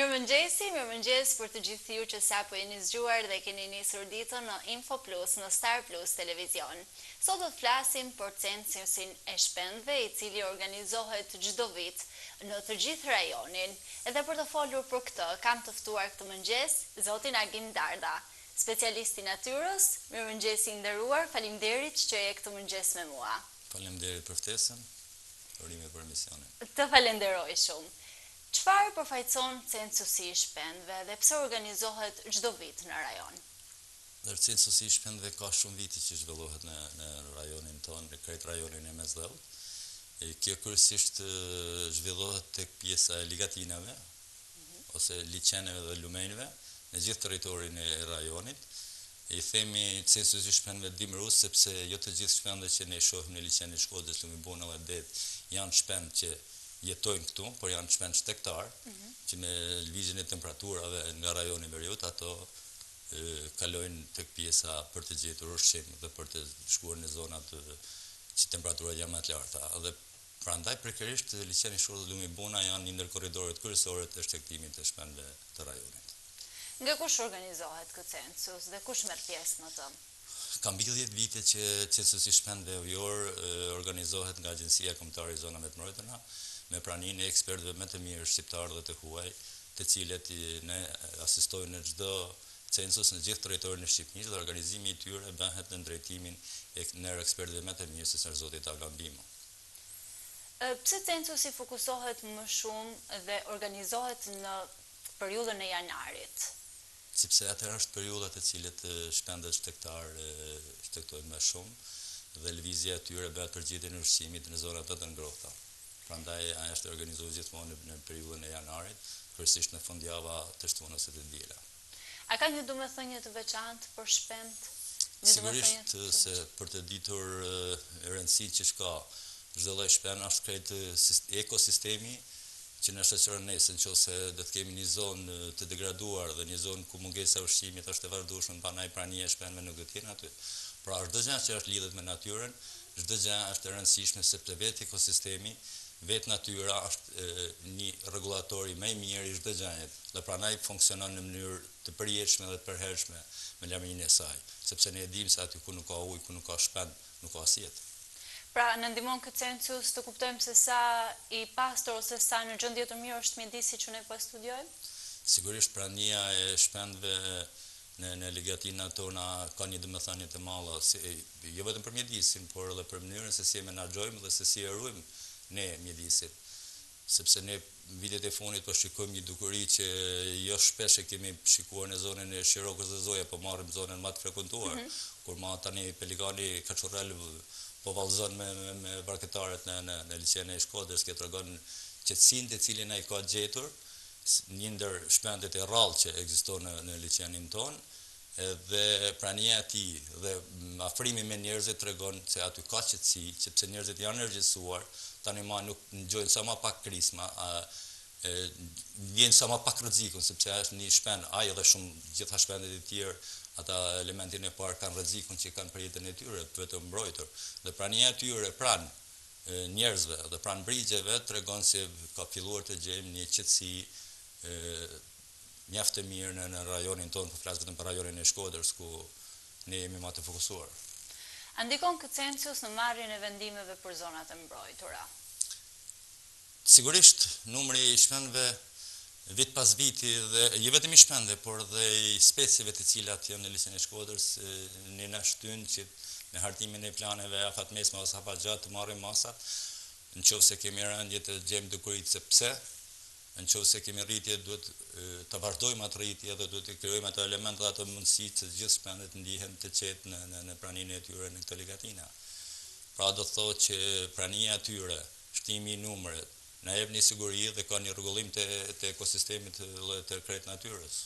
Mirëmëngjesi, mirëmëngjes për të gjithë ju që sapo jeni zgjuar dhe keni nisur ditën në Info Plus në Star Plus Televizion. Sot do të flasim për censusin e shpendëve i cili organizohet çdo vit në të gjithë rajonin. Edhe për të folur për këtë, kam të ftuar këtë mëngjes zotin Agim Dardha, specialist i natyrës. Mirëmëngjes i nderuar, faleminderit që je këtë mëngjes me mua. Faleminderit për ftesën. Urime për emisionin. Të falenderoj shumë. Çfarë përfaqëson censusi i shpendëve dhe pse organizohet çdo vit në rajon? Ndër censusi i shpendëve ka shumë vite që zhvillohet në në rajonin tonë, në krejt rajonin e Mesdheut. E kjo kryesisht zhvillohet tek pjesa e ligatinave, ose liqeneve dhe lumenjve në gjithë territorin e rajonit. I themi census i shpendëve dimërus sepse jo të gjithë shpendët që ne shohim në liqenin e Shkodrës, Lumi Buna dhe det janë shpendë që jetojnë këtu, por janë shpendë shtegtarë, që me lëvizjen e temperaturave nga rajoni i veriut ato kalojnë tek pjesa për të gjetur ushqim dhe për të shkuar në zonat që temperaturat janë më të larta. Dhe Prandaj pikërisht Liqeni i Shkodrës dhe Lumi Buna janë një ndër korridoret kryesore të shtegtimit të shpendëve të rajonit. Nga kush organizohet ky census dhe kush merr pjesë në të? Ka mbi 10 vite që censusi i shpendëve ujor organizohet nga Agjencia Kombëtare e Zonave të Mbrojtura, me praninë e ekspertëve më të mirë shqiptarë dhe të huaj, të cilët na asistojnë në çdo census në gjithë territorin e Shqipërisë dhe organizimi i tyre bëhet nën drejtimin e ndër ekspertëve më të mirë siç është zoti Tavlan Bimo. Pse censusi fokusohet më shumë dhe organizohet në periudhën e janarit? Sepse atëherë është periudha të cilët shpendët shtegtarë shtegtojnë më shumë dhe lëvizja e tyre bëhet për gjetjen e ushqimit në zonat më të ngrohta. Prandaj ai është organizuar gjithmonë në periudhën e janarit, kryesisht në fundjava të shtunë ose të diela. A ka një domethënie të veçantë për shpendët? Sigurisht se për të ditur rëndësinë që ka çdo lloj shpend është krejt ekosistemi që na shoqëron ne, se në qoftë se do të kemi një zonë të degraduar dhe një zonë ku mungesa e ushqimit është e vazhdueshme, prandaj prania e shpendëve nuk do të jenë aty. Pra çdo gjë që është lidhet me natyrën, çdo gjë është e rëndësishme sepse vetë ekosistemi, vetë natyra është një rregullatori më i mirë i çdo gjëje dhe prandaj funksionon në mënyrë të përjetshme dhe të përhershme me larminë e saj, sepse ne e dimë se aty ku nuk ka ujë, ku nuk ka shpend, nuk ka as jetë. Pra, na ndihmon ky census të kuptojmë se sa i pastër ose sa në gjendje të mirë është mjedisi që ne po e studiojmë? Sigurisht prania e shpendëve në në ligatinat tona ka një domethënie të madhe, si, jo vetëm për mjedisin, por edhe për mënyrën se si e menaxhojmë dhe se si e ruajmë ne mjedisin. Sepse ne vitet e fundit po shikojmë një dukuri që jo shpesh e kemi shikuar në zonën e Shirokës dhe Zojës, po marrim zonën më të frekuentuar, mm -hmm. kur ma tani pelikani kaçurrel po vallëzon me, me, me varkëtarët në, në, në liqenin e Shkodrës, kjo tregon qetësinë të cilin ai ka gjetur, një ndër shpendët e rrallë që ekziston në, në liqenin tonë, dhe prania e tij dhe afrimi me njerëzit tregon se aty ka qetësi, sepse njerëzit janë ndërgjegjësuar, tani ma nuk ngjojnë sa ma pak krisma, ndjejnë sa ma pak rrezikun, sepse është një shpend, ai edhe shumë gjitha shpendët e tjerë, ata elementin e parë kanë rrezikun që kanë për jetën e tyre, për të mbrojtur. Dhe prania e tyre pranë njerëzve dhe pranë brigjeve tregon se ka filluar të gjejmë një qetësi mjaft të mirë në në rajonin tonë, po flas vetëm për rajonin e Shkodrës ku ne jemi më të fokusuar. A ndikon ky census në marrjen e vendimeve për zonat e mbrojtura? Sigurisht, numri i shpendëve vit pas viti dhe jo vetëm i shpendëve, por dhe i specieve të cilat janë në liqenin e Shkodrës, ne na shtyn që në hartimin e planeve afatmesme ose afatgjatë të marrim masat, në qoftë se kemi rënie të gjejmë dukuritë se pse, Në qoftë se kemi rritje, duhet të vazhdojmë atë rritje dhe duhet të krijojmë ato elemente dhe ato mundësi që të gjithë shpendët ndihen të qetë në, në, në praninë e tyre në këto ligatina. Pra do të thotë që prania e tyre, shtimi i numrit, na jep një siguri dhe ka një rregullim të, të ekosistemit dhe të krejt natyrës.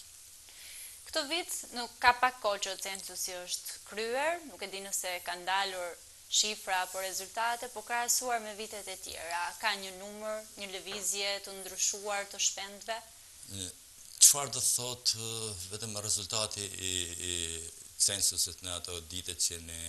Këtë vit nuk ka pak kohë që censusi është kryer, nuk e di nëse ka ndalur shifra apo rezultate, po krahasuar me vitet e tjera, a ka një numër, një lëvizje të ndryshuar të shpendëve? Çfarë do të thotë vetëm rezultati i, i censusit në ato ditët që ne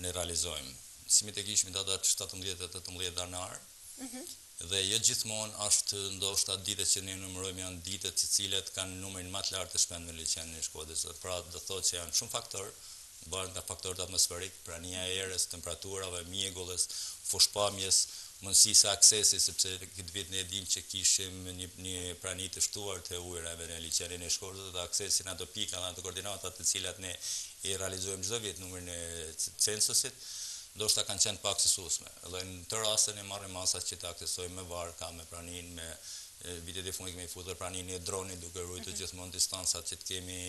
ne realizojmë? Mësimet e kishim datat 17 dhe 18 janar. Mm -hmm. Dhe jo gjithmonë është ndoshta ditët që ne numërojmë janë ditët të cilat kanë numrin më të lartë të shpendëve në liqenin e Shkodrës. Pra do të thotë që janë shumë faktorë, varet nga faktorët atmosferik, prania e erës, temperaturave, mjegullës, fushëpamjes, mundësisë së aksesit, sepse këtë vit ne e dimë që kishim një një prani të shtuar të ujërave në liqenin e Shkodrës dhe aksesi në ato pika dhe ato koordinata të cilat ne i realizojmë çdo vit numrin e censusit, ndoshta kanë qenë të paaksesueshme. Dhe në këto raste ne marrim masa që të aksesojmë me varka, me praninë, me vitet e fundit kemi futur praninë e dronit duke ruajtur gjithmonë distancat që të kemi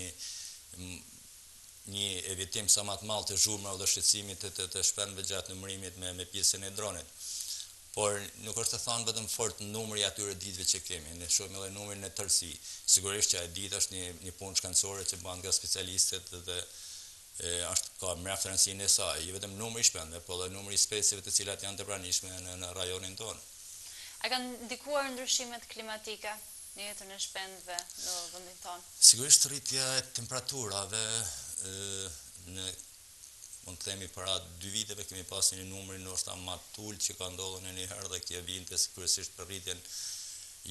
një evitim sa ma të madh të zhurmave dhe shqetësimit të të, të shpendëve gjatë numërimit me me pjesën e dronit. Por nuk është e thënë vetëm fort numri i atyre ditëve që kemi, ne shohim edhe numrin në tërësi. Sigurisht që ajo ditë është një një punë shkencore që bëhet nga specialistët dhe e, është ka mjaft rëndësinë e saj, jo vetëm numri i shpendëve, por edhe numri i specieve të cilat janë të pranishme në në rajonin tonë. A kanë ndikuar ndryshimet klimatike në jetën e shpendëve në vendin tonë? Sigurisht rritja e temperaturave në mund të themi para dy viteve kemi pasur një numër ndoshta më të ulët që ka ndodhur ndonjëherë dhe kjo vinte kryesisht për rritjen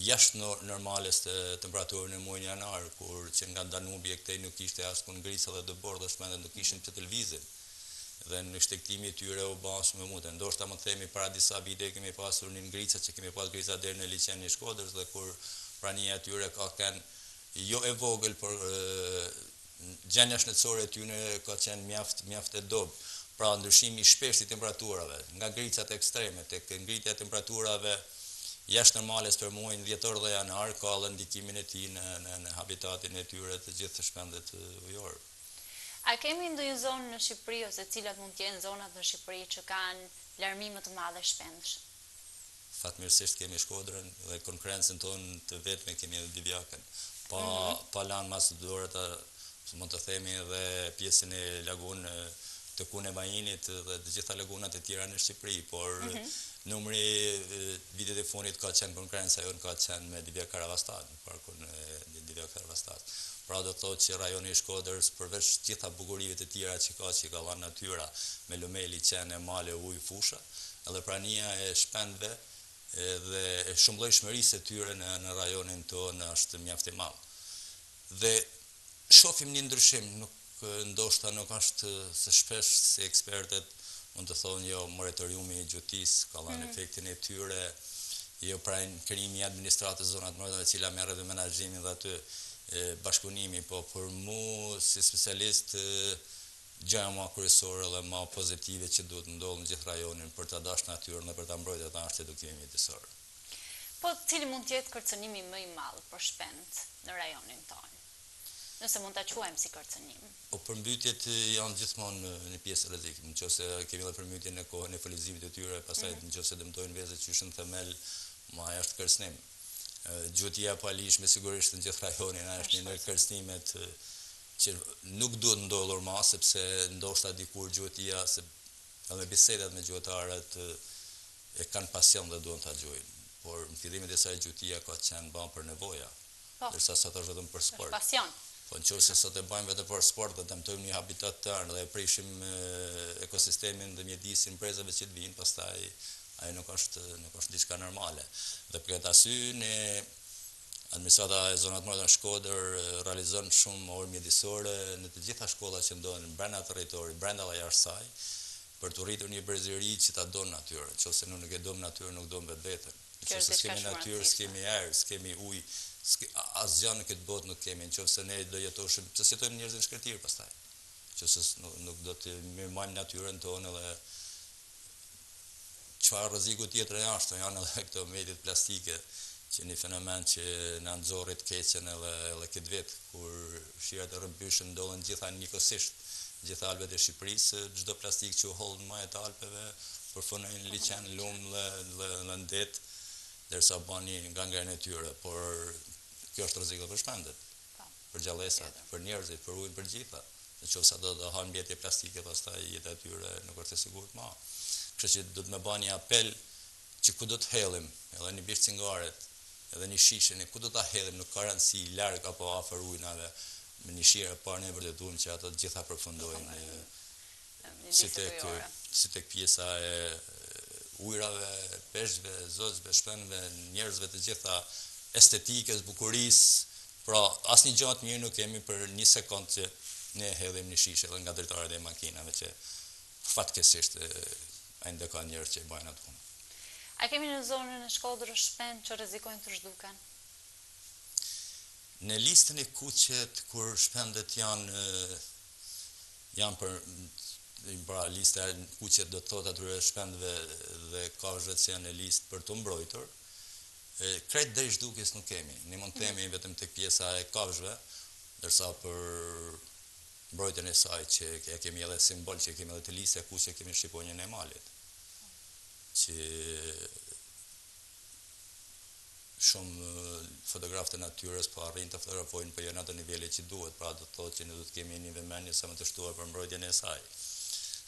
jashtë normales të temperaturave në muajin janar, kur që nga Danubi e këtej nuk kishte askund ngrica dhe dëborë dhe shpendët nuk kishin pse të lëvizin. Dhe në shtegtimi i tyre u bë shumë e mundur. Ndoshta mund të themi para disa viteve kemi pasur një ngrica që kemi pas ngrica deri në liqenin e Shkodrës dhe kur prania e tyre ka qenë jo e vogël, por gjendja shëndetësore e tyre ka qenë mjaft mjaft e dobët. Pra ndryshimi i shpeshtë i temperaturave, nga ngricat ekstreme tek ngritja e temperaturave jashtë normales për muajin dhjetor dhe janar ka edhe ndikimin e tij në në në habitatin e tyre të gjithë shpendët ujorë. A kemi ndonjë zonë në Shqipëri ose cilat mund të jenë zonat në Shqipëri që kanë larmi më të madhe shpendësh? Fatmirësisht kemi Shkodrën dhe konkurrencën tonë të vetme kemi edhe Divjakën. Pa pa lanë mas dore të mund të themi edhe pjesën e lagunë të Kunë Vainit dhe të gjitha lagunat e tjera në Shqipëri, por numri vitet e fundit ka qenë konkurrenca jonë ka qenë me Divjakë Karavastasë, në parkun e Divjakë Karavastasë. Pra do të thotë që rajoni i Shkodrës përveç gjitha bukurive të tjera që ka që i ka dhënë natyra me lume, liqene, male, ujë, fusha, edhe prania e shpendëve dhe e shumëllojshmërisë së tyre në në rajonin tonë është mjaft e madh. Dhe shohim një ndryshim, nuk ndoshta nuk është se shpesh si ekspertët mund të thonë jo moratoriumi i gjuetisë ka dhënë efektin e tyre, jo pra krijimi i administratës zonat mbrojtura e cila merret me menaxhimin dhe aty bashkëpunimi, po për mu si specialist Gjëja ma kryesore dhe ma pozitive që duhet të ndodhë në gjithë rajonin për ta dashtë natyrën dhe për ta mbrojtur atë është edukimi mjedisor. Po cili mund të jetë kërcënimi më i madh për shpendët në rajonin tonë? Nëse mund ta quajmë si kërcënim. Po përmbytjet janë gjithmonë një pjesë e rrezikut. Në qoftë se kemi edhe përmbytje në kohën e lulëzimit të tyre, pastaj në qoftë se dëmtojnë vezët qysh në themel, ma ajo është kërcënim. Gjuetia e paligjshme sigurisht në gjithë rajonin, ajo është një ndër kërcënimet që nuk duhet ndodhur ma, sepse ndoshta dikur gjuetia, se edhe bisedat me gjuetarët e kanë pasion dhe duan ta gjuajnë. Por në fillimet e saj gjuetia ka qenë ba për nevoja, Po. ndërsa sot është vetëm për Është sport. pasion. Po në qoftë se sot e bajmë vetëm për sport dhe dëmtojmë një habitat të tërë dhe e prishim ekosistemin dhe mjedisin brezave që të vijnë, pastaj ajo nuk është nuk është diçka normale. Dhe për këtë arsye ne Administrata e Zonave të Mbrojtura në Shkodër realizon shumë orë mjedisore në të gjitha shkollat që ndodhen brenda territorit, brenda dhe jashtë saj, për të rritur një brez i ri që ta don natyrën. Në qoftë se ne nuk e dom natyrën, nuk dom vetveten. Në Kjo qoftë është se diçka s'kemi shumë e natyrë, rëndësishme. s'kemi erë, s'kemi ujë, asgjë në këtë botë nuk kemi. Në qoftë se ne do jetoshim, pse s'jetojmë njerëzit në shkretëtirë pastaj? Në qoftë se nuk, nuk do të mirëmbajmë natyrën tonë edhe Çfarë rreziku tjetër është, janë edhe këto mbetjet plastike, që një fenomen që na nxorri të keqen edhe edhe këtë vit, kur shirat e rrëmbyshëm ndodhën gjitha njëkohësisht, në gjitha Alpet e Shqipërisë, çdo plastikë që u hodh në maje të Alpeve përfundoi në liqen, lumë dhe dhe dhe në det, derisa bën një gangrenë e tyre, por kjo është rrezik edhe për shpendët. Po. Për gjallesat, për njerëzit, për ujin, për gjitha. Në qoftë se ata do hanë mbetje plastike, pastaj jeta e tyre nuk është e sigurt ma. Kështu që do të me ba një apel që ku do të hedhim, edhe një bisht cigaret, edhe një shishe, ne ku do ta hedhim, nuk ka rëndësi larg apo afër ujnave, me një shirë e parë ne vërtetuam që ato të gjitha përfundojnë si tek si tek pjesa e. ujrave, peshqve, zogjve, shpendëve, njerëzve të gjitha estetikës, bukurisë, pra asnjë gjë të mirë nuk kemi për një sekond që ne hedhim një shishe edhe nga dritaret e makinave që fatkeqësisht ende ka njerëz që e bajnë atë punë. A kemi në zonën e Shkodrës shpendë që rrezikojnë të zhduken? Në listën e kuqe kur shpendët janë janë për pra lista e kuqe do të thotë atyre shpendëve dhe kafshëve që janë në listë për t'u mbrojtur, krejt drejt zhdukjes nuk kemi. Ne mund të themi vetëm tek pjesa e kafshëve, ndërsa për mbrojtjen e saj që e kemi edhe simbol që e kemi edhe te lista e kuqe kemi shqiponjën e malit që shumë fotografë të natyrës po arrijnë të fotografojnë, po jo në ato nivele që duhet, pra do të thotë që ne duhet të kemi një vëmendje sa më të shtuar për mbrojtjen e saj.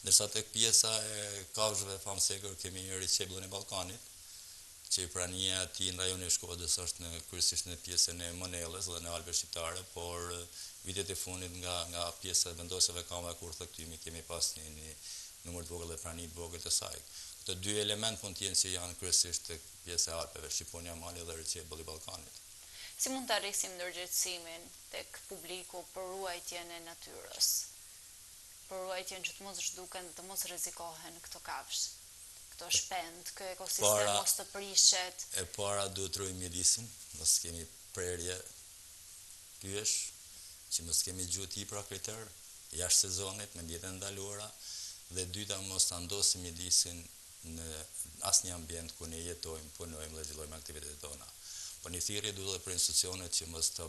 Ndërsa tek pjesa e kafshëve famësekër kemi rrëqebullin e Ballkanit, që prania e tij në rajonin e Shkodrës është në kryesisht në pjesën e Monellës dhe në Alpet Shqiptare, por vitet e fundit nga nga pjesa e vendosjeve kambave kurthe tymi kemi pas një një numër të vogël dhe prani të vogël të saj. Këto dy elementë mund të jenë që janë kryesisht tek pjesa e Alpeve, Shqiponja e Malit dhe rrëqebulli i Ballkanit. Si mund ta rrisim ndërgjegjësimin tek publiku për ruajtjen e natyrës? Për ruajtjen që të mos zhduken dhe të mos rrezikohen këto kafshë, këto shpendë, ky ekosistem mos të prishet? E para duhet të ruajmë mjedisin, mos kemi prerje pyjesh, që mos kemi gjueti pra kriter, jashtë sezonit, me mjete të ndaluara, dhe e dyta mos ta ndosim mjedisin në asnjë ambient ku ne jetojmë, punojmë dhe zhvillojmë aktivitetet tona. Po një thirrje duhet edhe për institucionet që mos të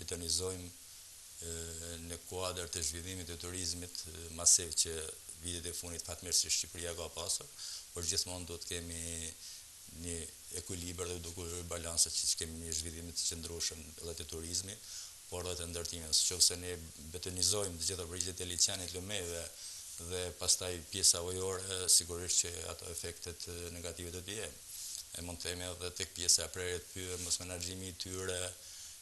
betonizojmë në kuadër të zhvillimit të turizmit masiv që vitet e fundit fatmirësisht Shqipëria ka pasur, por gjithmonë duhet të kemi një ekuilibër dhe duke balansa që të kemi një zhvillim të qëndrueshëm edhe të turizmit, por edhe të ndërtimit. Në qoftë se ne betonizojmë të gjitha brigjet e liqenit, lumeve dhe pastaj pjesa ujore, sigurisht që ato efektet negative do të jenë. E mund të themi edhe tek pjesa e prerjes të pyjeve, mosmenaxhimi i tyre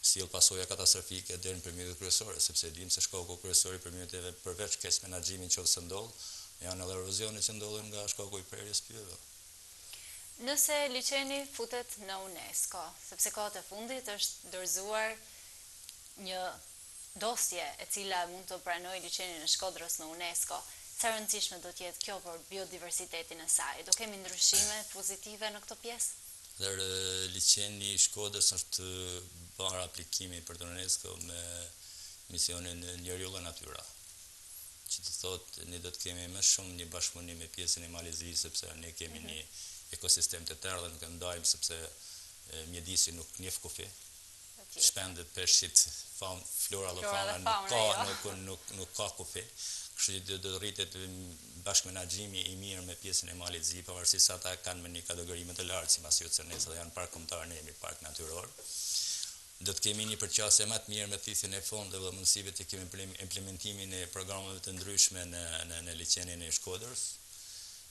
sjell pasoja katastrofike deri në përmbytjet kryesore, sepse e dimë se shkaku kryesor i përmbytjeve përveç keqmenaxhimit në qoftë se ndodh, janë edhe erozionet që ndodhin nga shkaku i prerjes së pyjeve. Nëse liqeni futet në UNESCO, sepse kohët e fundit është dorëzuar një dosje e cila mund të pranojë liqenin e Shkodrës në UNESCO, sa e rëndësishme do të jetë kjo për biodiversitetin e saj? Do kemi ndryshime pozitive në këtë pjesë? Atëherë liqeni i Shkodrës është bërë aplikimi për të UNESCO me misionin Njeriu dhe Natyra. Që do të thotë ne do të kemi më shumë një bashkëpunim me pjesën e Malit Zi sepse ne kemi një ekosistem të tërë dhe nuk e ndajmë sepse mjedisi nuk njeh kufi. Shpendët, peshqit, faun, flora dhe fauna nuk ka jo. nuk nuk nuk ka kufi. Kështu që do të rritet bashkëmenaxhimi i mirë me pjesën e Malit Zi, pavarësisht se ata kanë me një kategori më të lartë sipas IUCN-së dhe janë park kombëtar, ne jemi park natyror. Do të kemi një përqasje më të mirë me thithjen e fondeve dhe mundësive të kemi implementimin e programeve të ndryshme në në në liqenin e Shkodrës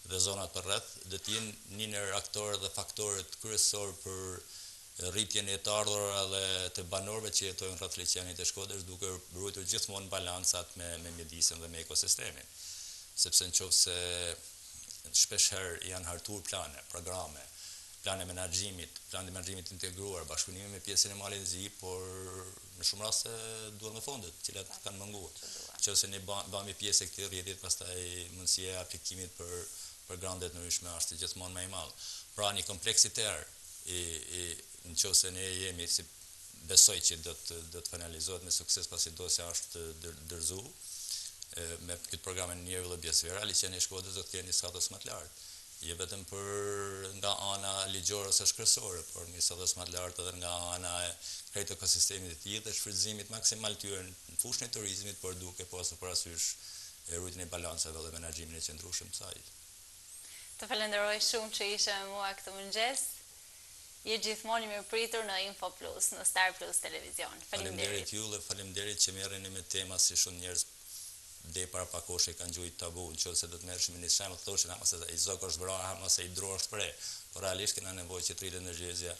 dhe zonat përreth, do të jenë një ndër aktorët dhe faktorët kryesorë për rritjen e të ardhurave dhe të banorëve që jetojnë rreth liqenit të Shkodrës duke ruajtur gjithmonë balancat me me mjedisin dhe me ekosistemin. Sepse në qoftë se shpesh herë janë hartuar plane, programe, plane menaxhimit, plane menaxhimit të integruar, bashkëpunimi me pjesën e Malit të Zi, por në shumë raste duhen dhe fondet, të cilat kanë munguar. Qoftë se ne bëhemi pjesë e këtij rrjetit, pastaj mundësia e aplikimit për për grante të ndryshme është gjithmonë më i madh. Pra një kompleks i tërë i i në qoftë se ne jemi si besoj që do të do të finalizohet me sukses pasi dosja është dorëzu me këtë programin Njeriu dhe Biosfera, liqeni i Shkodrës do të ketë një status më të lartë. Jo vetëm për nga ana ligjore ose shkresore, por një status më të lartë edhe nga ana e krejt ekosistemit të tij dhe shfrytëzimit maksimal të tyre në fushën e turizmit, por duke pasur parasysh ruajtjen e balancave dhe menaxhimin e qëndrueshëm të saj. Të falenderoj shumë që ishe me mua këtë mëngjes. Je gjithmonë i mirëpritur në Info Plus, në Star Plus Televizion. Faleminderit. Faleminderit ju dhe faleminderit që merreni me tema si shumë njerëz deri para pak kohësh e kanë quajtur tabu, në qoftë se do të merreshim me një shembull thoshin ama se ai zog është vra, ama se ai dru është pre. Por realisht kena nevojë që të rritet ndërgjegjja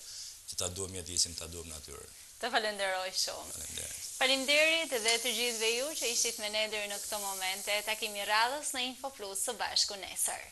që ta duam mjedisin, ta duam natyrën. Të falenderoj shumë. Faleminderit. Faleminderit edhe të gjithëve ju që ishit me ne deri në këto momente. Takimi i radhës në Info Plus së bashku nesër.